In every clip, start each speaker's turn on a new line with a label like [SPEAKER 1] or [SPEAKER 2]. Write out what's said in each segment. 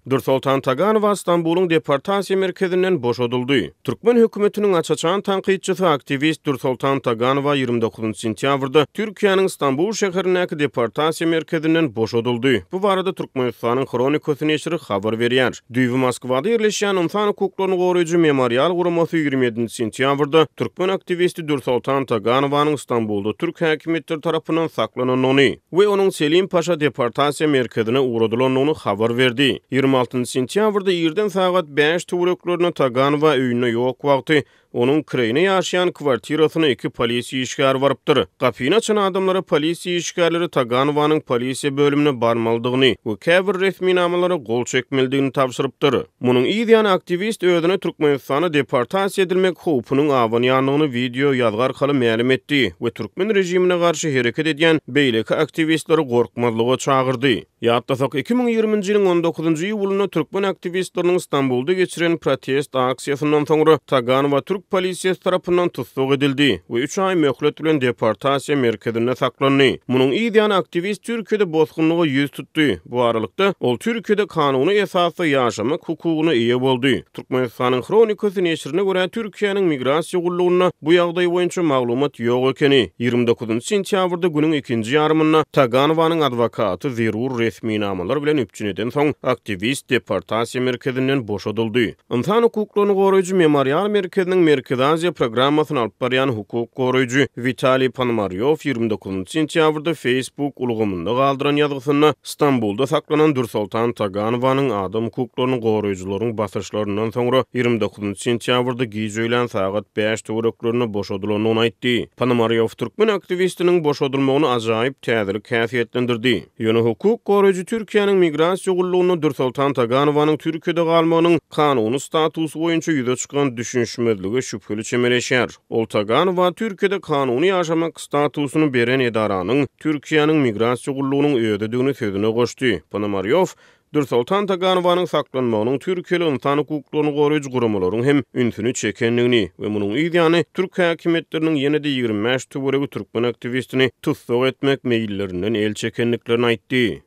[SPEAKER 1] Dürsoltan Taganowa Stambulyň deportasiýa merkezinden boşadyldy. Türkmen hökümetiniň aç-açan tankytçysy, aktiwist Dürsoltan Taganowa 29 sentýabrda Türkiýäniň Stambul şäherindäki deportasiýa merkezinden boşadyldy. Bu barada Türkmenistanyň Hronikasy neşiri habar berýär. Düýbi Moskwada ýerleşýän ynsan hukuklaryny goraýjy Memorial guramasy 27 sentýabrda türkmen aktiwisti Dürsoltan Taganowanyň Stambulda türk häkimiýetleri tarapyndan saklanandygyny we onuň Selim Paşa deportasiýa merkezine ugradylandygyny habar berdi. 26 sentýabrda irden sagat bäş töwereklerinde Taganowa öýünde ýok wagty Onuň kireýine ýaşaýan kwartirasyna iki polisiýa işgäri barypdyr. Gapyny açan adamlara polisiýa işgärleri Taganowanyň polisiýa bölümine barmalydygyny we käbir resminamalara gol çekmelidigini tabşyrypdyr. Munuň yz ýany aktiwist özüne Türkmenistana deportasiýa edilmek howpunyň abanýandygyny wideo ýazgy arkaly mälim etdi we türkmen režimine garşy hereket edýän beýleki aktiwistleri gorkmazlyga çagyrdy. Ýatlasak, 2020-nji ýylyň on dokuzynjy iýulynda türkmen aktiwistleriniň Stambulda geçiren protest aksiýasyndan soňra Taganowa türk polisiýasy tarapyndan tussag edildi we üç aý möhlet bilen deportasiýa merkezinde saklandy. Munuň yz ýany aktiwist Türkiýede bosgunlyga ýüz tutdy. Bu aralykda, ol Türkiýede kanuny esasda ýaşamak hukugyna eýe boldy. Türkmenistanyň Hronikasy neşirine görä, Türkiýäniň Migrasiýa gullugynda bu ýagdaý boýunça maglumat ýok ekeni. 29 sentýabrda günüň ikinji ýarymynda Taganowanyň adwokaty zerur resminamalar bilen üpjün edensoň, aktiwist deportasiýa merkezinden boşadyldy. Ynsan hukuklaryny goraýjy Memorial merkeziniň Merkezi Aziýa programmasyny alyp barýan hukuk goraýjy Witaliý Ponomarýow 29 sentýabrda Facebook ulgamynda galdyran ýazgysynda Stambulda saklanan Dürsoltan Taganowanyň adam hukuklaryny goraýjylaryň basyşlaryndan soňra 29 sentýabrda giç öýlän sagat bäş töwereklerinde boşadylandygyny aýtdy. Ponomarýow türkmen aktiwistiniň boşadylmagyny ajaýyp täzelik häsiýetlendirdi. Ýöne hukuk goraýjy Türkiýäniň Migrasiýa gullugynda Dürsoltan Taganowanyň Türkiýede galmagynyň kanuny statusy boýunça ýüze çykan düşünişmezlige şübheli çemeleşýär. Ol Taganowa Türkiýede kanuny ýaşamak statusyny beren edaranyň Türkiýäniň Migrasiýa gullugynyň özüdigini sözüne goşdy. Ponomarýow Dürsoltan Taganowanyň saklanmagynyň türkiýeli ynsan hukuklaryny goraýjy guramalaryň hem ünsüni çekendigini we munuň yz ýany türk häkimiýetleriniň ýene-de 25 töweregi türkmen aktiwistini tussag etmek meýillerinden el çekendiklerini aýtdy.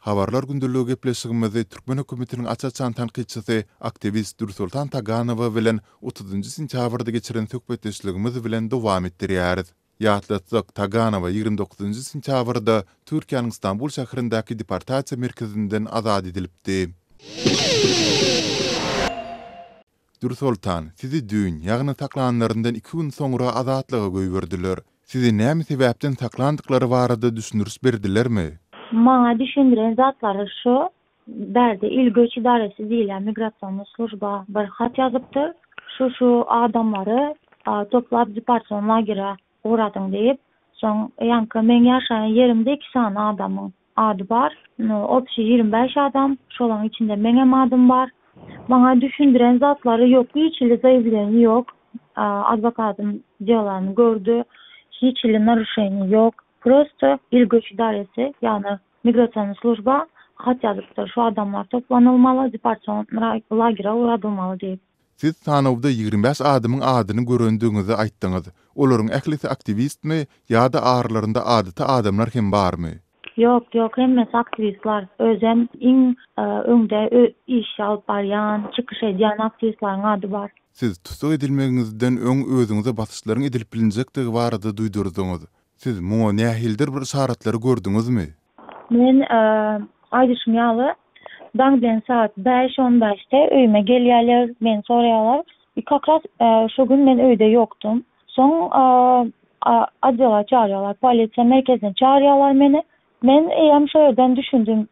[SPEAKER 2] Habarlar gündeligi gepleşigimizi türkmen hökümetiniň aç-açan tankytçysy, aktiwist Dürsoltan Taganowa bilen otuzynjy sentýabrda geçiren söhbetdeşligimiz bilen dowam etdirýäris. Ýatlatsak, Taganowa 29 sentýabrda Türkiýäniň Stambul şäherindäki deportasiýa merkezinden azat edilipdi. Dürsoltan, sizi düýn, ýagny saklanlaryndan iki gün soňra azatlyga goýberdiler. Sizi näme sebäpden saklandyklary barada düşündiriş berdilermi?
[SPEAKER 3] Maňa düşündiren zatlary şu, bärde il göç idaresi diýilýän migrasiýonnyý služba bir hat ýazypdyr, şu-şu adamlary toplap deportasion lagere ugradyň diýip. Soň ýaňky meň ýaşaýan ýerimde iki sany adamyň ady bar. Obşi 25 adam, şolaň içinde meňem adym bar. Maňa düşündiren zatlary ýok, hiç hili zaýawleniýa ýok. Adwokatym delany gördi, hiç hili naruşeniýa ýok. Prosto il göç idaresi, ýagny migrasionnyý služba hat ýazypdyr, şu adamlar toplanylmaly, deportasion lagere ugradylmaly diýip.
[SPEAKER 2] Siz sanawda 25 adamyň adyny görendigiňizi aýtdyňyz. Olaryň ählisi aktiwistmi ýa-da aralarynda adaty adamlar hem barmy?
[SPEAKER 3] Ýok, ýok, hemmesi aktiwistler. Özem iň öňde iş alyp barýan, çykyş edýän aktiwistleriň ady bar.
[SPEAKER 2] Siz tussag edilmegiňizden öň özüňize basyşlaryň edilip bilinjekdigi barada duýdurdyňyz. Siz muňa nähilidir bir yşaratlary gördüňizmi?
[SPEAKER 3] Men, aýdyşym ýaly, daň bilen sagat bäş on bäşde öýüme gelýärler, meni soraýarlar. I kak raz şo gün men öýde ýokdum. Soň otdela çagyrýarlar, polisiýa merkezine çagyrýarlar meni. Men eýýäm şo ýerden düşündim,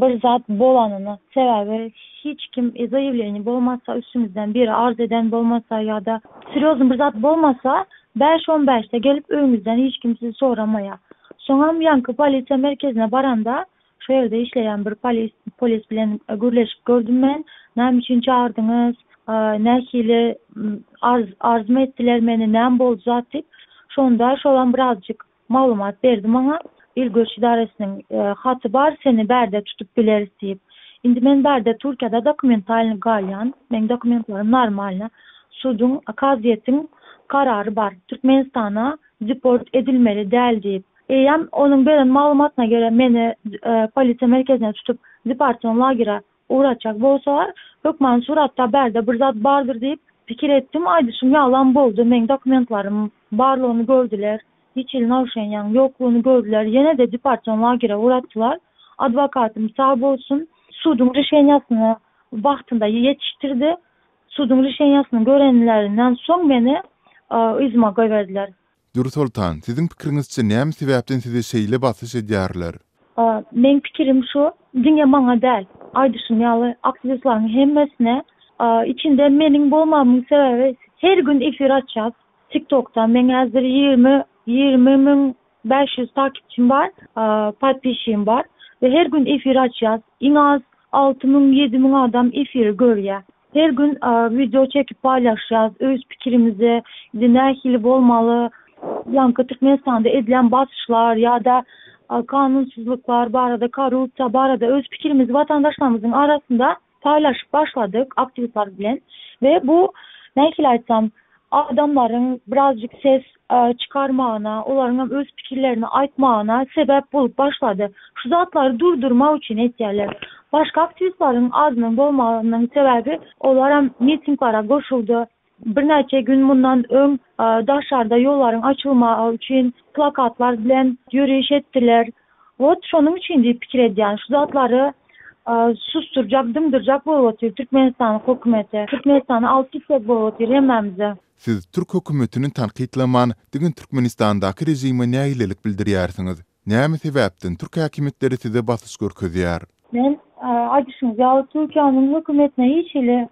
[SPEAKER 3] bir zat bolanyny. Sebäbi hiç kim zaýawleniýe bolmasa, üstüňizden biri arz eden bolmasa ýa-da serýoznyý bir zat bolmasa, bäş on bäşde gelip öýüňizden hiç kim sizi soramaýar. Soňam ýaňky polisiýa merkezine baranda, şo ýerde işleýän bir polis polis bilen gürleşip gördüm men. Näme üçin çagyrdyňyz, nähili arz arzmy etdiler meni, näme boldy zat diýip. Şonda şolam birazjyk Maglumat berdi maňa, Il göç idaresiniň haty bar, seni bärde tutup bileris diýip. Indi men bärde Türkiýede dokumentalny galýan, meň dokumentlerim normalny. Suduň, kazyýetiň karary bar, Türkmenistana deport edilmeli däl diýip. Eýýäm onuň beren maglumatyna görä meni polisiýa merkezine tutup deportasion lagere ugratjak bolsalar, hökman suratda bärde bir zat bardyr diýip pikir etdim. Aýdyşym ýalam boldy. Meň dokumentlarym barlygyny gördüler. Hiç hili naruşeniýaň ýoklugyny gördüler. Ýene-de deportasion lagere ugratdylar. Adwokatym sag bolsun, suduň rişeniýasyny wagtynda ýetişdirdi. Suduň rişeniýasyny görenlerinden soň meni yzyma goýberdiler.
[SPEAKER 2] Dürsoltan, siziň pikiriňizçe näme sebäpden size şeýle basyş edýärler?
[SPEAKER 3] Meň pikirim şu, diňe maňa däl, aýdyşym ýaly aktiwistleriň hemmesine, içinde meniň bolmagymyň sebäbi her gün efir açýas TikTokda, meň häzir 20 20500 takipçim bar, podpisçigim bar we her gün efir açýas, iň az 6000 7000 adam efiri görýär. Her gün wideo çekip paýlaşýas, öz pikirimizi, indi nähili bolmaly, ýaňky Türkmenistanda edilen basyşlar ýa-da kanunsyzlyklar barada, korrupsiýa barada öz pikirimizi watandaşlarymyzyň arasynda paýlaşyp başladyk aktiwistler bilen we bu nähili aýtsam, adamlaryň birazjyk ses çykarmagyna, olaryň hem öz pikirlerini aýtmagyna sebäp bolup başlady. Şu zatlary durdurmak üçin etýärler. Başga aktiwistleriň azynyň bolmagynyň sebäbi olaram mitinglere goşuldy. Birnäçe gün mundan öň daşarda ýollaryň açylmagy üçin plakatlar bilen ýöriş etdiler. Wot şonuň üçin diýip pikir edýän. Şu zatlary susdurjak, dymdyrjak bolup otyr Türkmenistanyň hökümeti. Türkmenistany alyp gitjek bolup otyr hemmämizi.
[SPEAKER 2] Siz türk hökümetini tankytlaman, diňe Türkmenistandaky režime nägilelik bildirýärsiňiz. Näme sebäpden türk häkimiýetleri size basyş görkezýär?
[SPEAKER 3] Men, aýdyşyňyz ýaly, Türkiýäniň hökümetine hiç hili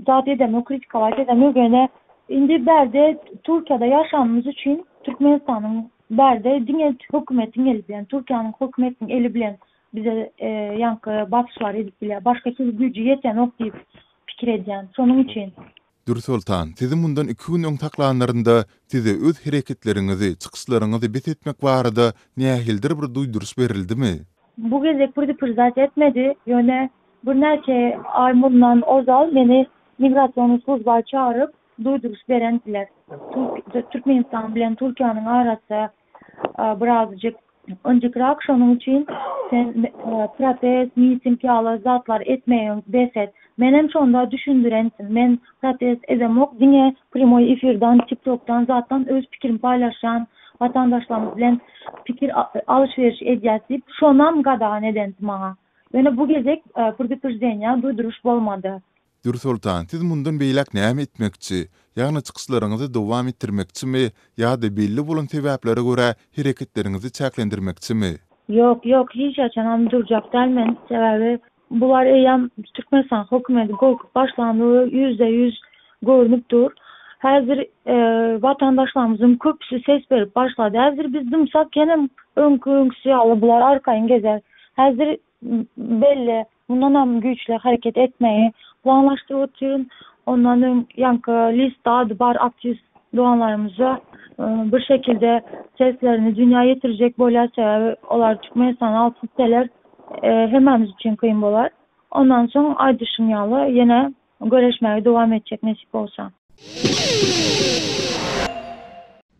[SPEAKER 3] zat edemok, kritikalaýt edemok, ýöne indi bärde Türkiýede ýaşanymyz üçin Türkmenistanyň bärde diňe hökümetiň eli bilen, Türkiýäniň hökümetiniň eli bilen bize ýaňky basyşlary edip bilýär. Başga hili güýji ýetenok diýip pikir edýän. Şonuň üçin.
[SPEAKER 2] Dürsoltan, sizi mundan iki gün öň saklanlarynda size öz hereketleriňizi, çykyşlaryňyzy bes etmek barada nähilidir bir duýduryş berildimi?
[SPEAKER 3] Bu gezek preduprždать etmedi, ýöne birnäçe aý mundan ozal meni migrasionnyý sluzba çagyryp duýduryş berendiler. Türkmenistan bilen Türkiýäniň arasy birazjyk ynjykrak, şonuň üçin sen protest, miting ýaly zatlar etmegiňi bes et. Menem şonda düşündirendim, men protest edemok, diňe primoý efirdan, tiktokdan zatdan öz pikirimi paýlaşýan, watandaşlarymyz bilen pikir alyş-beriş edýäs diýip, şonam gadagan edendi maňa. Ýöne bu gezek preduprždeniýa, duýduryş bolmady.
[SPEAKER 2] Dürsoltan, siz mundan beýläk näme etmekçi? Ýagny çykyşlaryňyzy dowam etdirmekçimi ýa-da belli bolan sebäplere görä hereketleriňizi çäklendirmekçimi?
[SPEAKER 3] Ýok, ýok, hiç haçanam durjak däl men, sebäbi bular eýýäm Türkmenistan hökümeti gorkup başlandygy ýüzde-ýüz görnüp dur. Häzir watandaşlarymyzyň köpüsi ses berip başlady. Häzir biz dymsak ýenem öňki-öňküsi ýaly bular arkaýyn gezer. Häzir belli, mundanam güýçli hereket etmegi planlaşdyryp otyryn. Ondan öň ýaňky listde ady bar aktiwist doganlarymyza bir şekilde seslerini dünýä ýetirjek bolýar, sebäbi olar Türkmenistana alyp gitseler hemmämiz üçin kyn bolar. Ondan soň aýdyşym ýaly ýene göreşmäge dowam etjek nesip bolsa.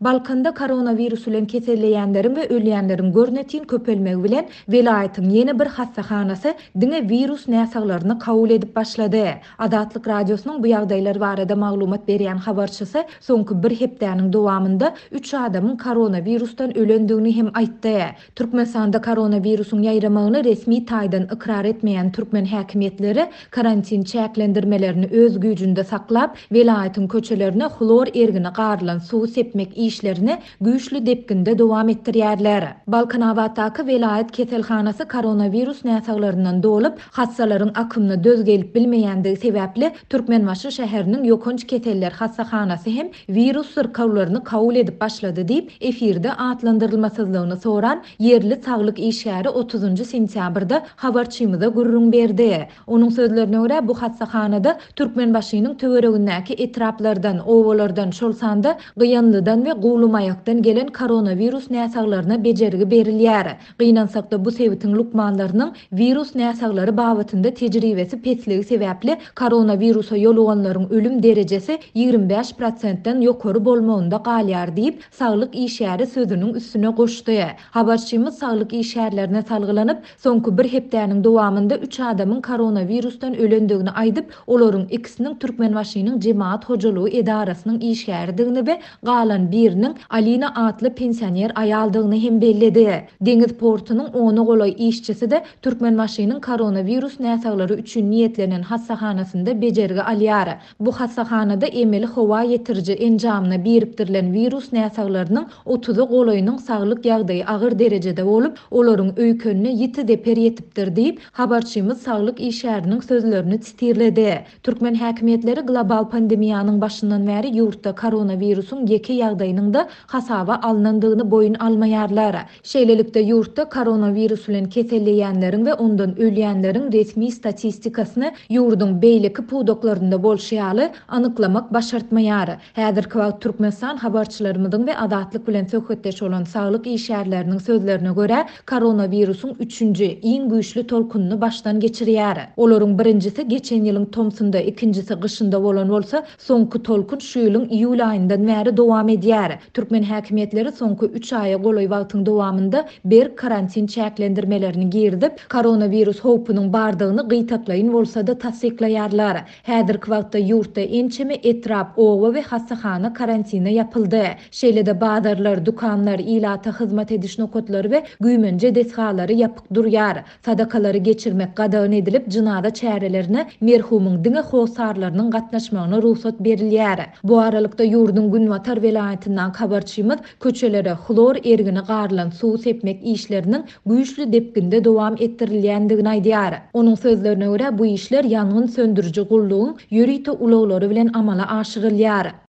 [SPEAKER 4] Balkanda koronawirus bilen keselleýänleriň we ölýänleriň görnetin köpelmegi bilen, welaýatyň ýene bir hassahanasy diňe wirus näsaglaryny kabul edip başlady. Azatlyk Radiosynyň bu ýagdaýlar barada maglumat berýän habarçysy soňky bir hepdäniň dowamynda üç adamyň koronawirusdan ölendigini hem aýtdy. Türkmenistanda koronawirusyň ýaýramagyny resmi taýdan ykrar etmeýän türkmen häkimiýetleri karantin çäklendirmelerini öz güýjünde saklap, welaýatyň köçelerine hlor ergini garylan suwy sepmek işlerini güýçli depginde dowam etdirýärler. Balkanabatdaky welaýat keselhanasy koronawirus näsaglaryndan dolup, hassalaryň akymyna döz gelip bilmeýändigi sebäpli, Türkmenbaşy şäheriniň ýokanç keseller hassahanasy hem wirus syrkawlaryny kabul edip başlady diýip, efirde atlandyrylmasyzlygyny soran ýerli saglyk işgäri otuzynjy sentýabrda habarçymyza gürrüň berdi. Onuň sözlerine görä, bu hassahanada Türkmenbaşynyň töweregindäki etraplardan, obalardan, şol sanda Gyýanlydan we. Guwlymaýakdan gelen koronawirus näsaglaryna bejergi berilýär. Gynansakda bu sebitiň lukmanlarynyň wirus näsaglary babatynda tejribesi pesligi sebäpli koronawirusa ýoluganlaryň ölüm derejesi 25 prosentden ýokary bolmagynda galýar diýip, saglyk işgäri sözüniň üstüne goşdy. Habarçymyz saglyk işgärlerine salgylanyp, soňky bir hepdäniň dowamynda üç adamyň koronawirusdan ölendigini aýdyp, olaryň ikisiniň Türkmenbaşynyň jemagat hojalygy edarasynyň işgäridigini we galan biriniň Alina atly pensioner aýaldygyny hem belledi. Deňiz portunyň ona golaý işçisi-de Türkmenbaşynyň koronawirus näsaglary üçin niýetlenen hassahanasynda bejergi alýar. Bu hassahanada emeli howa ýetiriji enjamyna birikdirilen wirus näsaglarynyň otuza golaýynyň saglyk ýagdaýy agyr derejede bolup, olaryň öýkenine ýiti zeper ýetipdir diýip, habarçymyz saglyk işgäriniň sözlerini sitirledi. Türkmen häkimiýetleri global pandemiýanyň başyndan bäri ýurtda koronawirusyň ýeke ýagdaýynyň-da hasaba alnandygyny boýun almaýarlar. Şeýlelikde, ýurtda koronawirus bilen keselleýänleriň we ondan ölýänleriň resmi statistikasyny ýurduň beýleki pudaklarynda bolşy ýaly, anyklamak başartmaýar. Häzirki wagt Türkmenistan habarçylarymyzyň we Azatlyk bilen söhbetdeş bolan saglyk işgärleriniň sözlerine görä, koronawirusyň üçünji, iň güýçli tolkunyny başdan geçirýär. Olaryň birinjisi geçen ýylyň tomsunda, ikinjisi gyşynda bolan bolsa, Soňky tolkun şu ýylyň iýul aýyndan bäri dowam edýär. Türkmen häkimiýetleri soňky üç aýa golaý wagtyň dowamynda berk karantin çäklendirmelerini girizip, koronawirus howpunyň bardygyny gytaklaýyn bolsa-da tassyklaýarlar. Häzirki wagtda ýurtda ençeme etrap, oba we hassahana karantine ýapyldy. Şeýle-de bazarlar, dükanlar, ilata hyzmat ediş nokatlary we güýmenje desgalary ýapyk durýar. Sadakalary geçirmek gadagan edilip, jynaza çärelerine merhumyň diňe hossarlarynyň gatnaşmagyna rugsat berilýär. Bu aralykda, ýurduň günbatar welaýatyndaky habarçymyz köçelere hlor ergini garylan suw sepmek işleriniň güýçli depginde dowam etdirilýändigini aýdýar. Onuň sözlerine görä, bu işler ýangyn söndüriji gullugyň ýörite ulaglary bilen amala aşyrylýar.